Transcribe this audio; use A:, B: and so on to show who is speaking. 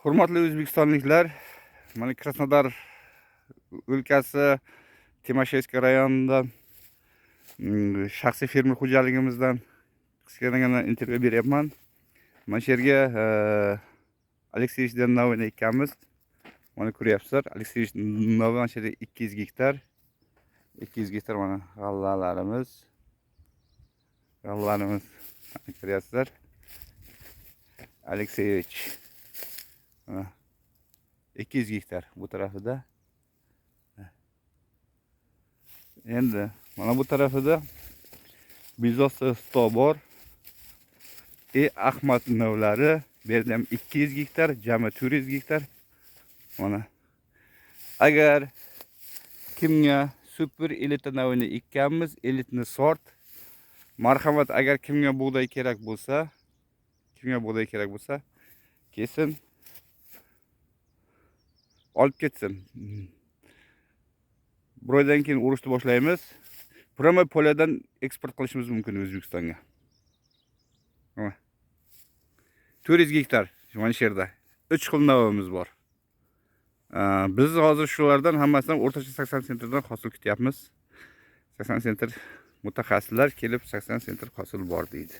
A: Hurmatli o'zbekistonliklar, mana Krasnodar o'lkasi Timashevskiy rayonidan shaxsiy fermer xo'jaligimizdan qisqagina intervyu beryapman. Mana shu yerga Alekseyevichdan navini ekkanmiz. Mana ko'ryapsizlar, Alekseevich novi mana shu yerda 200 gektar. 200 gektar mana g'allalarimiz. G'allalarimiz mana ko'ryapsizlar. Alekseevich. Mana 200 gektar bu tarafida. Endi mana bu tarafida Bezos 100 bor. Ahmad navlari bu yerda ham 200 gektar, jami 400 gektar. Mana agar kimga super elita navini ekkanmiz, элитный sort. Marhamat, agar kimga bug'doy kerak bo'lsa, kimga bug'doy kerak bo'lsa, kelsin. Olib ketsin. Bir oydan keyin urushni boshlaymiz. Прямо поля dan eksport qilishimiz mumkin O'zbekistonga. Mana. 400 gektar mana shu yerda. 3 xil navimiz bor. Biz hozir shulardan hammasidan o'rtacha 80 sentrdan hosil kutyapmiz. 80 sentr, mutaxassislar kelib 80 sentr hosil bor deydi.